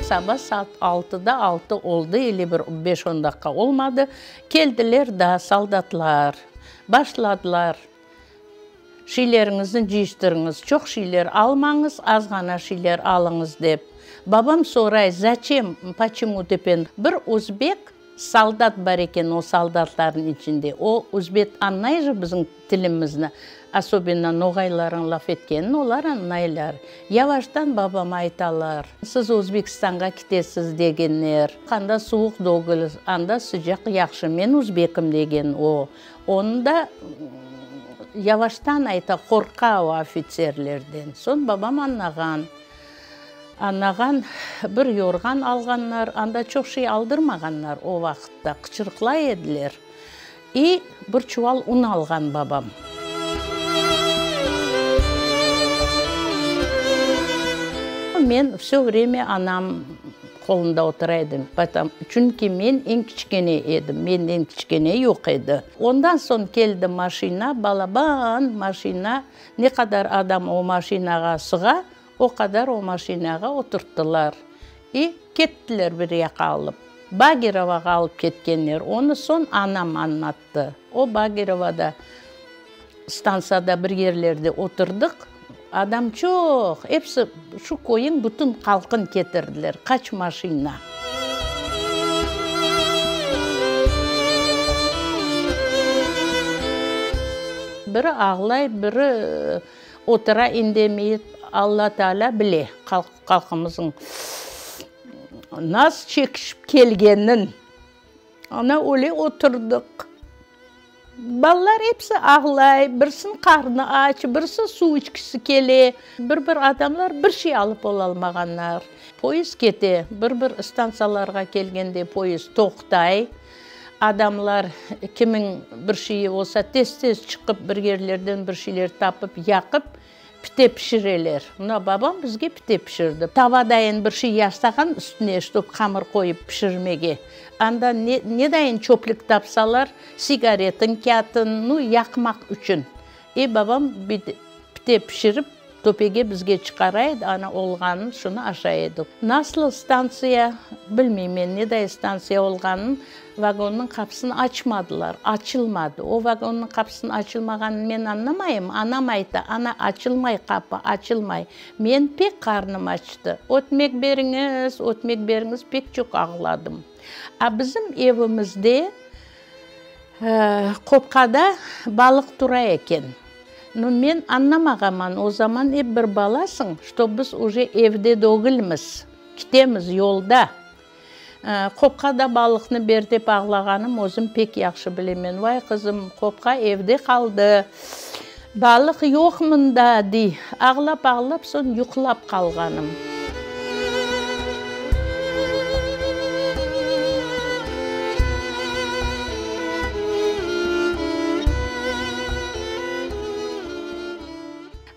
Saba saat altıda altı oldı, ili bir beş-on daqqa olmadı, keldiler da soldatlar, başladılar, Şiyleriñizni cıyıştırıñız, çoq şiyler almañız, az ğana şiyler alıñız, dep. Babam soray, Zaçem, poçemu depen, bir özbek soldat bar eken o soldatlarnıñ içinde, o özbek añlay je bizim tilimizni, osobenno noğaylarıñ laf etkenini olar añlaylar. Yavaştan babama aytalar, Siz Özbekistanğa kitesiz, degenler. Anda suvuq degil, anda sıcaq yahşı, men özbekim, degen o. Onı da yavaştan ayta, qorqa o ofitserlerden. Soñ babam añlağan. Añlağan, bir yorğan alğanlar, anda çoq şey aldırmağanlar o vaqıtta, qıçırıqlay ediler. İ bir çuval un alğan babam. Men vse vremâ anam qolunda otura edim, çünki men eñ kiçkene edim, menden kiçkene yoq edi. Ondan soñ keldi maşina, balaban maşina, ne qadar adam o maşinağa sığa, o qadar o maşinağa oturttılar. İ kettiler bir yaqqa alıp. Bagirovağa alıp ketkenler, onı soñ anam añlattı. O Bagirovada stantsiyada bir yerlerde oturdıq, adam çoq, episi şu köyüñ bütün halqın ketirdiler, qaç maşina. Biri ağlay, biri otura indemey, Alla Taalâ bile, halqımızıñ nasıl çekişip kelgenin. Ana öyle oturdıq. Balalar episi ağlay, birisiniñ qarnı aç, birisi suv içkisi kele. Bir-bir adamlar bir şey alıp olalmağanlar. Poyezd kete, bir-bir stantsiyalarğa kelgende poyezd toqtay. Adamlar kimiñ bir şeyi olsa tez-tez çıqıp bir yerlerden bir şeyler tapıp yaqıp, Pite pişireler. Mına, babam bizge pite pişirdi. Tavadayın bir şey yasağan üstüne, ştob hamır qoyıp pişirmege. Anda ne, nedayın çöplük tapsalar, sigaretın, kâtın, nu, yaqmaq içün. E, babam pite pişirip, töpege bizge çıqara edi, ana, olğanın, şunı aşay edik. Nasıl stantsiya, bilmeymen, neday stantsiya olğanın, Vagonnıñ qapısını açmadılar, açılmadı. O vagonnıñ qapısınıñ açılmağanını men añlamayım, anam ayta, ana, açılmay qapı, açılmay. Men pek qarnım açtı. Ötmek beriñiz, ötmek beriñiz, pek çoq ağladım. A bizim evimizde qopqada balıq tura eken. Nu, men añlamağanman, o zaman ep bir balasıñ, şto biz uje evde degilmiz, kitemiz, yolda. Qopqa da balıqnı ber dep ağlağanım özüm pek yahşı bilemen. Vay, qızım, qopqa evde qaldı, balıq yoq mında, dey. Ağlap-ağlap soñ yuqlap qalğanım.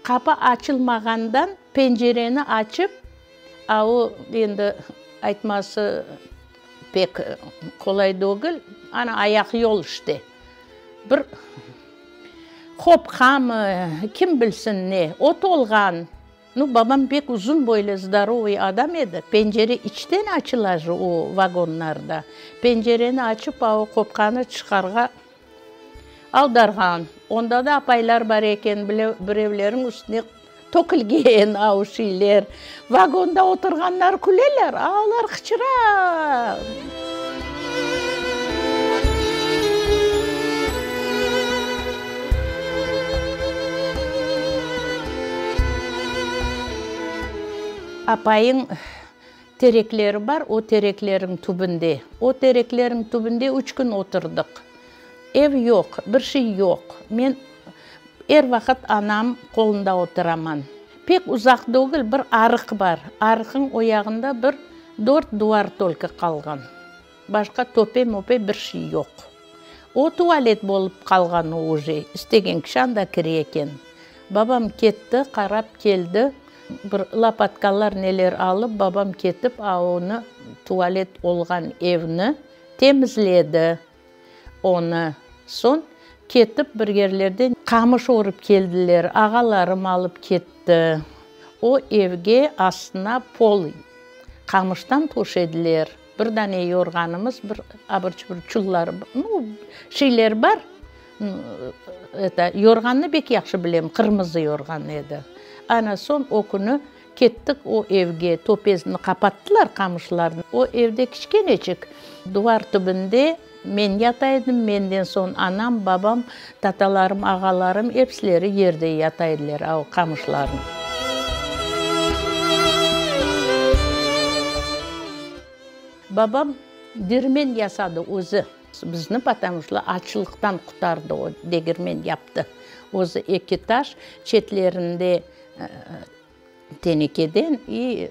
Qapı açılmağandan pencereni açıp, A o endi aytması pek qolay degil, ana ayaqyol işte. Bir qopqamı, kim bilsin ne, ot olğan. Nu, babam pek uzun boylu, zdorovıy adam edi. Pencere içten açıla je o vagonlarda. Pencereni açıp, a o qopqanı çıqarğa Aldarğan. Onda da apaylar bar eken, birevleriñ üstüne tökülgen av şeyler. Vagonda oturğanlar küleler, a olar qıçıra. Apayıñ Terekleri bar, o terekleriñ tübünde. O terekleriñ tübünde üç kün oturdıq. Ev yoq, bir şey yoq. Men er vaqıt anam qolunda oturaman. Pek uzaq degil, bir arıq bar. Arıqıñ o yağında bir dört duvar tolko qalğan. Başqa töpe-möpe bir şey yoq. O tualet bolıp qalğan o uje, istegen kişi anda kire eken. Babam ketti, qarap keldi, bir lopatkalar neler alıp, babam ketip a onı, tualet olğan evni temizledi. Onı soñ ketip bir yerlerden qamış örüp keldiler, ağalarım alıp ketti. O evge astına pol. Qamıştan töşediler. Bir dane yorğanımız, bir abır-çubır çullar, nu, şeyler bar. Eto, yorğannı bek yahşı bilem, qırmızı yorğan edi. Ana, soñ o künü kettik o evge, töpesini qapattılar qamışlarnı. O evde kiçkeneçik duvar tübünde men yata edim, menden soñ anam, babam, tatalarım, ağalarım, episileri yerde yata ediler, a o qamışlarnı. Babam dirmen yasadı özü. Bizni potomu şlo açlıqtan qutardı o, degirmen yaptı. Özü eki taş, çetlerinde tenekeden i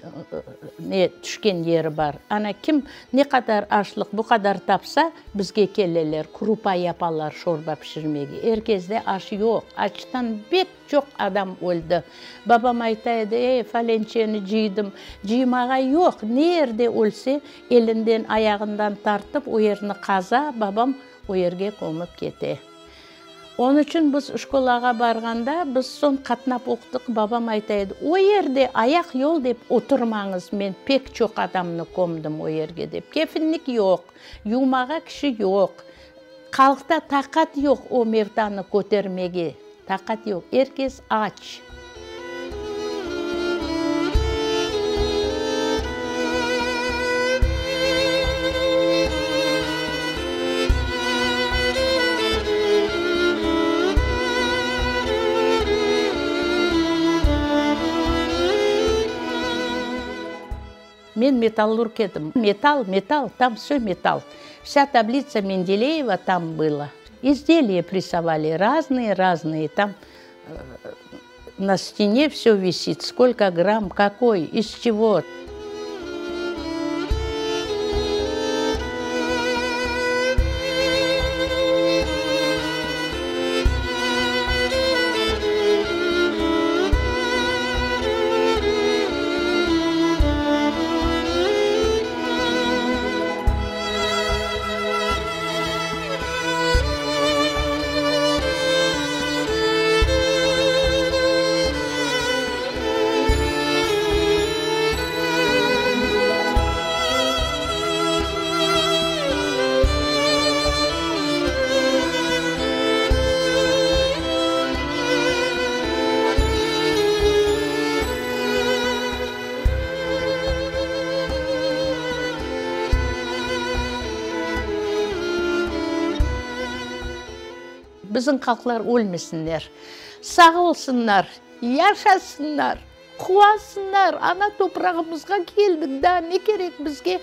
ne tüşken yeri bar. Ana kim ne qadar aşlıq bu qadar tapsa, bizge keleler, krupa yapalar şorba pişirmege. Er kezde aş yoq, açtan bek çoq adam öldi. Babam ayta edi, ey, falençeni cıydım. Cıymağa yoq, ne yerde ölse, elinden, ayağından tartıp, o yerni qaza, babam o yerge kömip kete. Onıñ içün biz şkolağa barğanda, biz soñ qatnap oqudıq, babam ayta edi, o yerde ayaq yol dep oturmañız, men pek çoq adamnı kömdim o yerge dep. Kefinlik yoq, yuvmağa kişi yoq, halqta taqat yoq o mevtanı kötermege, taqat yoq, er kes aç. Men metallurg edim. Metall, metall, tam vse metall. Vsâ tablitsa Mendeleyeva tam byla. İzdeliya pressovali, raznıye, raznıye, tam na stene vse visit, skolko gramm, kakoy, iz çego. Bizim halqlar ölmesinler, sağ olsunlar, yaşasınlar, quvansınlar, ana toprağımızğa keldik, daa ne kerek bizge?